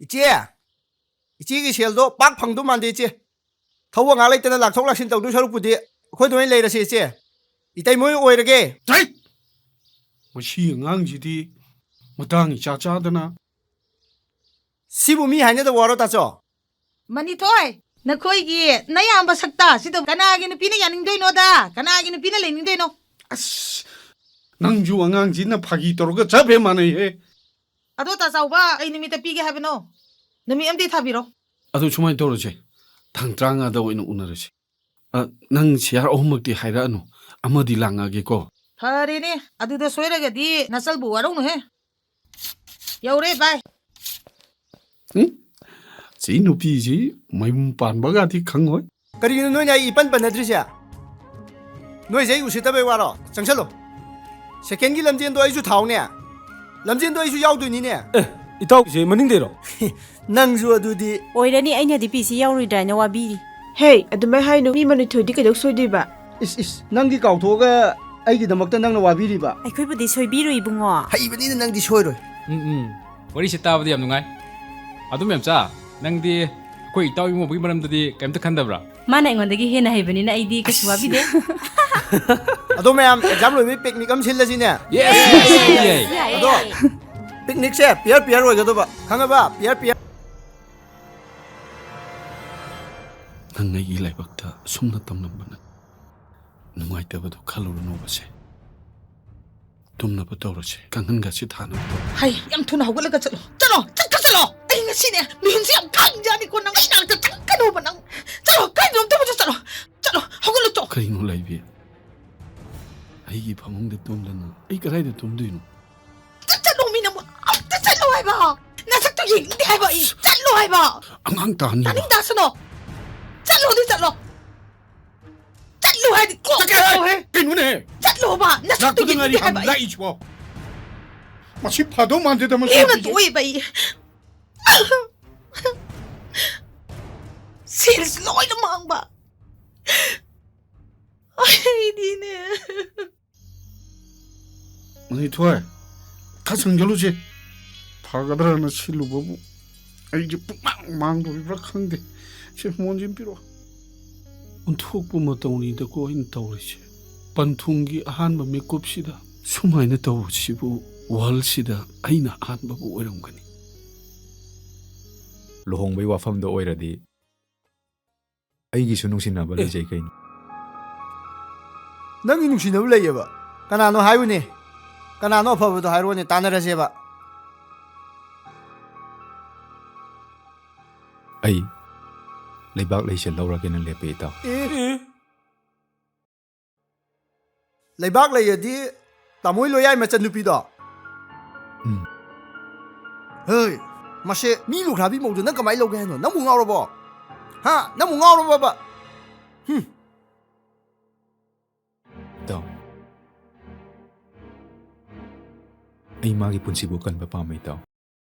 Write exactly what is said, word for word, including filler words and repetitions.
ꯏꯆꯦ, ꯏꯆꯦꯒꯤ ꯁꯦꯜꯗꯣ ꯄꯥꯛ ꯐꯪꯗꯧ ꯃꯥꯟꯗꯦ, ꯏꯆꯦ꯫ ꯊꯕꯛ ꯉꯥꯏꯍꯥꯛ ꯂꯩꯇꯅ ꯂꯥꯛꯊꯣꯛ ꯂꯥꯛꯁꯤꯟ ꯇꯧꯗꯣꯏ ꯁꯔꯨꯛꯄꯨꯗꯤ ꯑꯩꯈꯣꯏꯗ ꯑꯣꯏꯅ ꯂꯩꯔꯁꯦ, ꯏꯆꯦ꯫ ꯏꯇꯩꯃ ꯑꯣꯏꯔꯒꯦ꯫ ꯆꯩ! ꯃꯁꯤ ꯑꯉꯥꯡꯁꯤꯗꯤ ꯃꯇꯥꯡ ꯏꯆꯥ ꯆꯥꯗꯅ꯫ ꯁꯤꯕꯨ ꯃꯤ ꯍꯥꯏꯅꯗꯕ ꯋꯥꯔꯣ, ꯇꯥꯆꯧ? ꯃꯅꯤꯊꯣꯏ, ꯅꯈꯣꯏꯒꯤ ꯅꯌꯥꯝꯕ ꯁꯛꯇ ꯁꯤꯗ ꯀꯅꯥꯒꯤ ꯅꯨꯄꯤꯅ ꯌꯥꯅꯤꯡꯗꯣꯏꯅꯣꯗ? ꯀꯅꯥꯒꯤ ꯅꯨꯄꯤꯅ ꯂꯩꯅꯤꯡꯗꯣꯏꯅꯣ? ꯑꯁ, ꯅꯪꯁꯨ ꯑꯉꯥꯡꯁꯤꯅ ꯐꯥꯒꯤ ꯇꯧꯔꯒ ꯆꯞ ꯍꯦꯛ ꯃꯥꯟꯅꯩꯍꯦ꯫ ꯑꯗꯣ ꯇꯥ ꯆꯥꯎꯕ, ꯑꯩ ꯅꯨꯃꯤꯠꯇ ꯄꯤꯒꯦ ꯍꯥꯏꯕꯅꯣ? ꯅꯨꯃꯤꯠ ꯑꯃꯗꯤ ꯊꯥꯕꯤꯔꯣ꯫ ꯑꯗꯨ ꯁꯨꯃꯥꯏꯅ ꯇꯧꯔꯁꯦ, ꯇꯥꯡ ꯇꯔꯥꯃꯉꯥꯗ ꯑꯣꯏꯅ ꯎꯅꯔꯁꯦ꯫ ꯑ, ꯅꯪ ꯁꯤꯌꯥꯔ ꯑꯍꯨꯝꯃꯛꯇꯤ ꯍꯥꯏꯔꯛꯑꯅꯨ, ꯑꯃꯗꯤ ꯂꯥꯡꯉꯛꯑꯒꯦꯀꯣ꯫ ꯐꯔꯦꯅꯦ, ꯑꯗꯨꯗ ꯁꯣꯏꯔꯒꯗꯤ ꯅꯆꯜꯕꯨ ꯋꯥꯔꯧꯅꯨꯍꯦ꯫ ꯌꯧꯔꯦ ꯚꯥꯏ꯫ ꯎꯝ? ꯁꯤ ꯅꯨꯄꯤꯁꯤ ꯃꯌꯨꯝ ꯄꯥꯟꯕꯒꯗꯤ ꯈꯪꯉꯣꯏ꯫ ꯀꯔꯤꯒꯤꯅꯣ ꯅꯣꯏꯅ ꯑꯩ ꯏꯄꯟ ꯄꯟꯅꯗ꯭ꯔꯤꯁꯦ? ꯅꯣꯏꯁꯦ ꯑꯩ ꯎꯁꯤꯠꯇꯕꯩ ꯋꯥꯔꯣ? ꯆꯪꯁꯜꯂꯣ꯫ ꯁꯦꯀꯦꯟꯒꯤ ꯂꯝꯖꯦꯟꯗꯣ ꯑꯩꯁꯨ ꯊꯥꯎꯅꯦ꯫ ꯂꯝꯖꯦꯟꯗꯣ ꯑꯩꯁꯨ ꯌꯥꯎꯗꯣꯏꯅꯤꯅꯦ꯫ ꯑꯦ, ꯏꯇꯥꯎꯁꯦ ꯃꯅꯤꯡꯗꯩꯔꯣ? ꯅꯪꯁꯨ ꯑꯗꯨꯗꯤ꯫ ꯑꯣꯏꯔꯅꯤ, ꯑꯩꯅꯗꯤ ꯄꯤꯁꯤ ꯌꯥꯎꯔꯣꯏꯗ꯭ꯔꯥ ꯍꯥꯏꯅ ꯋꯥꯕꯤꯔꯤ꯫ ꯍꯦ, ꯑꯗꯨꯃꯥꯏ ꯍꯥꯏꯅꯨ, ꯃꯤ ꯃꯅꯤꯊꯣꯏꯗꯤ ꯀꯩꯗꯧ ꯁꯣꯏꯗꯣꯏꯕ? ꯏꯁ, ꯏꯁ, ꯅꯪꯗꯤ ꯀꯥꯎꯊꯣꯛꯑꯒ ꯑꯩꯒꯤꯗꯃꯛꯇ ꯅꯪꯅ ꯋꯥꯕꯤꯔꯤꯕ? ꯑꯩꯈꯣꯏꯕꯨꯗꯤ ꯁꯣꯏꯕꯤꯔꯣꯏ, ꯏꯕꯨꯡꯉꯣ꯫ ꯍꯩꯕꯅꯤꯅ ꯅꯪꯗꯤ ꯁꯣꯏꯔꯣꯏ꯫ ꯎꯝ, ꯎꯝ꯫ ꯋꯥꯔꯤꯁꯦ ꯇꯥꯕꯗ ꯌꯥꯝ ꯅꯨꯡꯉꯥꯏ꯫ ꯑꯗꯨ ꯃꯦꯝꯆꯥ, ꯅꯪꯗꯤ ꯑꯩꯈꯣꯏ ꯏꯇꯥꯎ ꯏꯃꯧꯕꯒꯤ ꯃꯔꯝꯗꯗꯤ ꯀꯩꯝꯇ ꯈꯟꯗꯕ꯭ꯔꯥ? ꯃꯥꯅ ꯑꯩꯉꯣꯟꯗꯒꯤ ꯍꯦꯟꯅ ꯍꯩꯕꯅꯤꯅ ꯑꯩꯗꯤ ꯀꯩꯁꯨ ꯋꯥꯕꯤꯗꯦ꯫ ꯑꯗꯣ ꯃꯌꯥꯝ, ꯑꯦꯛꯖꯥꯝ ꯂꯣꯏꯕꯒꯤ ꯄꯤꯛꯅꯤꯛ ꯑꯃ ꯁꯤꯜꯂꯁꯤꯅꯦ꯫ ꯌꯦꯁ! ꯌꯥꯏ, ꯌꯥꯏ, ꯑꯗꯣ ꯌꯥꯏ꯫ ꯄꯤꯛꯅꯤꯛꯁꯦ ꯄꯤꯌꯔ ꯄꯤꯌꯔ ꯑꯣꯏꯒꯗꯧꯕ, ꯈꯪꯉꯕ? Pair pair. ꯅꯪ ꯑꯩꯒꯤ ꯂꯥꯏꯕꯛꯇ ꯁꯨꯝꯅ ꯇꯝꯂꯝꯕ ꯅꯪ ꯅꯨꯡꯉꯥꯏꯇꯕꯗꯣ ꯈꯜꯂꯨꯔꯅꯨꯕꯁꯦ꯫ ꯇꯨꯝꯅꯕ ꯇꯧꯔꯁꯦ, ꯀꯥꯡꯈꯟꯒꯁꯤ ꯊꯥꯅꯕ ꯇꯧꯔꯁꯦ꯫ ꯍꯩ, ꯌꯥꯝ ꯊꯨꯅ ꯍꯧꯒꯠꯂꯒ ꯆꯠꯂꯣ꯫ ꯆꯠꯂꯣ, ꯆꯠꯀ ꯆꯠꯂꯣ꯫ ꯑꯩ ꯉꯁꯤꯅꯦ ꯃꯤꯍꯨꯟꯁꯦ ꯌꯥꯝ ꯀꯪꯖꯥꯅꯤꯀꯣ, ꯅꯪ ꯑꯩ ꯅꯥꯛꯇ ꯆꯪꯒꯅꯣꯕ ꯅꯪ꯫ ꯆꯠꯂꯣ, ꯀꯥꯏꯗꯅꯣꯝꯇ ꯑꯃꯁꯨ ꯆꯠꯂꯣ꯫ ꯆꯠꯂꯣ, ꯍꯧꯒꯠꯂꯣ ꯆꯣ꯫ ꯀꯔꯤꯅꯣ ꯂꯩꯕꯤ? ꯑꯩꯒꯤ ꯐꯃꯨꯡꯗ ꯇꯨꯝꯗꯅ ꯑꯩ ꯀꯗꯥꯏꯗ ꯇꯨꯝꯗꯣꯏꯅꯣ? ꯑꯝꯇ ꯆꯠꯂꯣ, ꯃꯤ ꯅꯪꯕꯨ ꯑꯝꯇ ꯆꯠꯂꯣ ꯍꯥꯏꯕ꯫ ꯅꯁꯛꯇꯣ ꯌꯦꯡꯅꯤꯡꯗꯦ ꯍꯥꯏꯕ ꯑꯩ꯫ ꯆꯠꯂꯣ ꯍꯥꯏꯕ꯫ ꯑꯉꯥꯡ ꯇꯥꯅꯤ꯫ ꯇꯥꯅꯤꯡ ꯇꯥꯁꯅꯣ꯫ ꯆꯠꯂꯣ, ꯑꯗꯨ ꯆꯠꯂꯣ꯫ ꯆꯠꯂꯣ ꯍꯥꯏꯗꯤ ꯀꯣꯛ ꯆꯠꯀꯦ ꯍꯥꯏ-, ꯆꯠꯂꯣꯍꯦ꯫ ꯀꯩꯅꯣꯅꯦ? ꯆꯠꯂꯣꯕ꯫ ꯅꯁꯛꯇꯣ ꯂꯥꯛꯄꯗ ꯉꯥꯏꯔꯤ ꯌꯦꯡꯅꯤꯡꯗꯦ ꯍꯥꯏꯕ ꯑꯩ꯫ ꯂꯥꯛꯏꯁꯤꯕꯣ? ꯃꯁꯤ ꯐꯗꯧ ꯃꯥꯟꯗꯦꯗ, ꯃꯁꯤ ꯂꯦꯝꯅ ꯅꯨꯄꯤꯁꯦ꯫ ꯇꯣꯛꯑꯦꯕ ꯑꯩ꯫ ꯁꯦꯜꯁꯨ ꯂꯣꯏꯅ ꯃꯥꯡꯕ꯫ ꯑꯩꯗꯤꯅꯦ꯫ ꯃꯅꯤꯊꯣꯏ, ꯈꯔ ꯁꯪꯖꯜꯂꯨꯁꯦ꯫ ꯐꯒꯗ꯭ꯔꯅ ꯁꯤꯜꯂꯨꯕꯕꯨ꯫ ꯑꯩꯁꯦ ꯄꯨꯡꯃꯥꯡ ꯃꯥꯡꯗꯣꯔꯤꯕ꯭ꯔꯥ ꯈꯪꯗꯦ꯫ ꯁꯦ, ꯃꯣꯟꯁꯤ ꯑꯃ ꯄꯤꯔꯛꯑꯣ꯫ ꯑꯣꯟꯊꯣꯛꯄ ꯃꯇꯧꯅꯤꯗꯀꯣ ꯑꯩꯅ ꯇꯧꯔꯤꯁꯦ꯫ ꯄꯟꯊꯨꯡꯒꯤ ꯑꯍꯥꯟꯕ ꯃꯤꯀꯨꯞꯁꯤꯗ ꯁꯨꯃꯥꯏꯅ ꯇꯧꯕꯁꯤꯕꯨ ꯋꯥꯔꯜꯁꯤꯗ ꯑꯩꯅ ꯑꯍꯥꯟꯕꯕꯨ ꯑꯣꯏꯔꯝꯒꯅꯤ꯫ ꯂꯨꯍꯣꯡꯕꯩ ꯋꯥꯐꯝꯗ ꯑꯣꯏꯔꯗꯤ ꯑꯩꯒꯤꯁꯨ ꯅꯨꯡꯁꯤꯅꯕ ꯑꯦ꯫ ꯂꯩꯖꯩ ꯀꯩꯅꯣ꯫ ꯅꯪꯒꯤ ꯅꯨꯡꯁꯤꯅꯕ ꯂꯩꯌꯦꯕ? ꯀꯅꯥꯅꯣ ꯍꯥꯏꯌꯨꯅꯦ? ꯀꯅꯥꯅꯣ ꯑꯐꯕꯗꯣ ꯍꯥꯏꯔꯣꯅꯦ, ꯇꯥꯟꯅꯔꯁꯦꯕ꯫ ꯑꯩ ꯂꯩꯕꯥꯛ ꯂꯩꯁꯦ ꯂꯧꯔꯒꯦꯅ ꯂꯦꯞꯄꯦ, ꯏꯇꯥꯎ꯫ ꯑꯦ? ꯂꯩꯕꯥꯛ ꯂꯩꯌꯦꯗꯤ ꯇꯥꯃꯣ ꯂꯣꯌꯥꯏ ꯃꯆꯟꯅꯨꯄꯤꯗꯣ? ꯎꯝ꯫ ꯍꯦ, ꯃꯁꯦ ꯃꯤ ꯂꯨꯈ꯭ꯔꯥꯕꯤ ꯃꯧꯗꯨ ꯅꯪ ꯀꯃꯥꯏꯅ ꯂꯧꯒꯦ ꯍꯥꯏꯅꯣ? ꯅꯪꯕꯨ ꯉꯥꯎꯔꯕꯣ? ꯍꯥ? ꯅꯪꯕꯨ ꯉꯥꯎꯔꯕꯣꯕ? ꯍꯨꯝ꯫ ꯏꯇꯥꯎ, ꯑꯩ ꯃꯥꯒꯤ ꯄꯨꯟꯁꯤꯕꯨ ꯀꯟꯕ ꯄꯥꯝꯃꯦ, ꯏꯇꯥꯎ꯫